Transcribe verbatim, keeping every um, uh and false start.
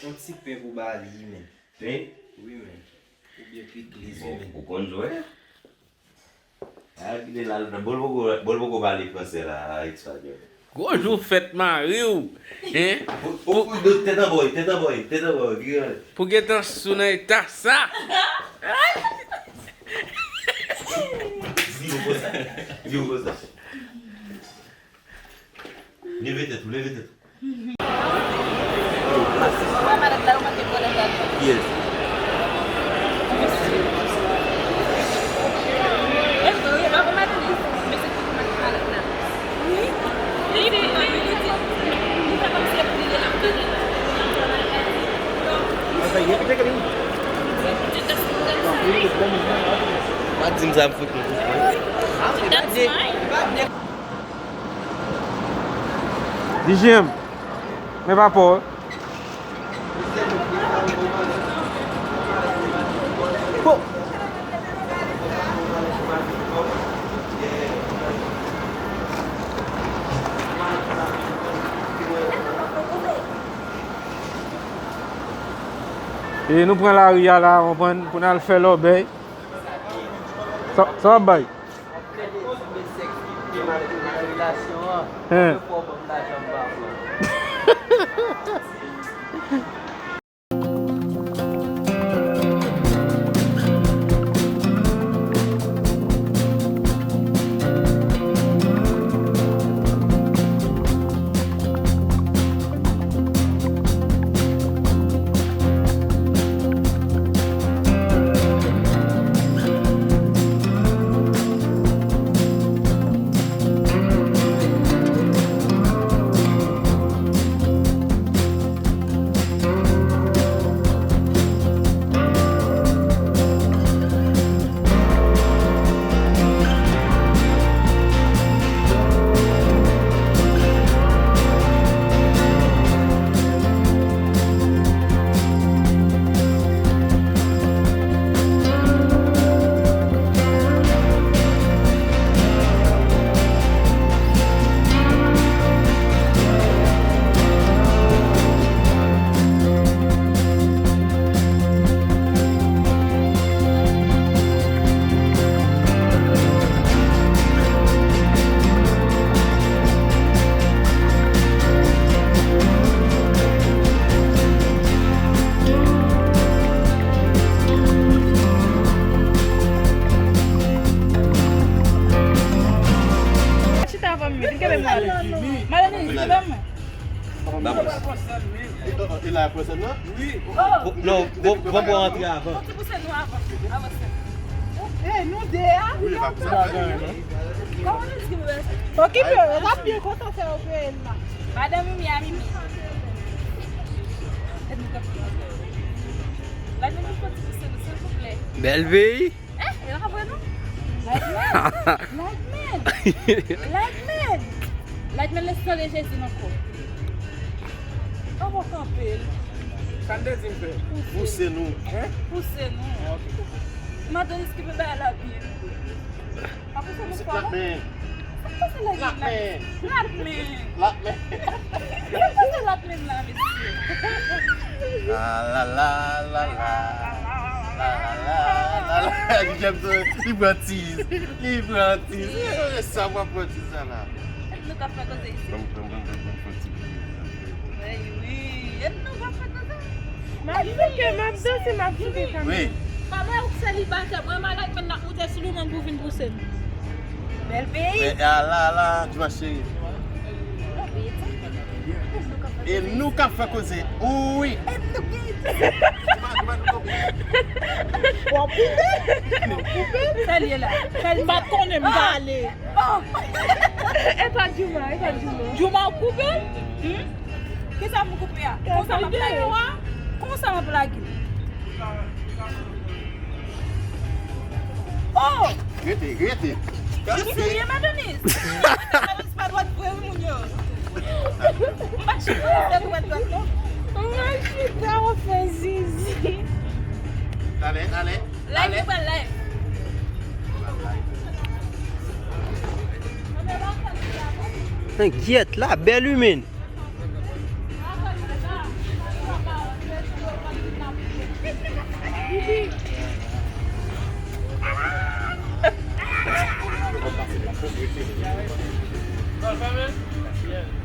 Yon ti pen pou ba li, men. Pen? Wi, men. Oubyen pikliz, men. Ou konn jwe? A, kite l al nan, bon, l poko, bon, l poko pale franse la, espanyòl. Gwo jou fèt mari w, hein? Pou, pou, pou, tèt anba w, tèt anba w, tèt anba w, ki gen. Pou gentan sou nan eta sa. Di yo konsa. Di yo konsa. Leve tèt ou, leve tèt ou. Yes. Pa di m sa m fout nou. That's mine. D J M, men pa pa w. Bon. E nou pran lari a la, nou pran pou n al fè lòbèy. Sa, sa w ap bay? Hein. Chita avè m, vin kenbe m ale. Malèz, kenbe m. Vamos. E la pran sèn nan? Wi. Non, bon, bon, bon, antre avan. Fò ti pouse nou avan. Avanse. Eh, nou de a? Wi, pa pouse. Kòman nou di ki move? Okipe yo, n ap byen kontan fè yo peye n la. Madan Mimi a Mimi. Èd nou kapab. La nou fò ti pouse nou, silvouplè. Bèl peyi. Eh, e la vre non? Lightman! Lightman! Lightman! Lightman, lè san de Jezi nan kò. An bon kanpe l. Sa n te di m fè? Pouse nou. Hein? Pouse nou. Ah, ok. Madonis ki pe bay la byen. Pa pouse nou fò non. Sa k pase la, Lightman? Lightman! Lightman! Sa k pase Lightman la, mesye? La, la, la, la, la. La, la, la, la, la. Li pran tiz. Li pran tiz. E sa w ap pran tiz sa la? Èd nou k ap fè koze isi. Bon, bon, bon, bon, bon, bon, ti. Wi, wi. Èd nou k ap fè koze. M ap souke, m ap danse, m ap souke kanmenm. Wi. Mwen, mwen, ou selibatè, mwen, malad, men n ap moute sou nou menm pou vin pouse m. Bèl peyi. E, a la, a la, Dimanch cheri. E nou k ap fè koze. Wi. E nou k ap fè koze. Wi. E nou k ap fè koze. W ap koupe? W ap koupe? Sa l ye la? Sa l ye la? M pa t konnen, m pale. Oh. E pa Djouma, e pa Djouma. Djouma, w koupe? Hmm? Kisa m koupe a? Konsa m ap lage w a? Konsa m ap lage w? Oh! Rete, rete. Ou serye, Madonis? Madonis pa dwat vre, wi, moun yo. M pa chita, se dwat, dwat, non. Mwen chita, w ap fè zizi. Talè, talè. Live, talè. Li pral live. Enkyèt, la bèl imen. Li Pral fèmen? Yeah.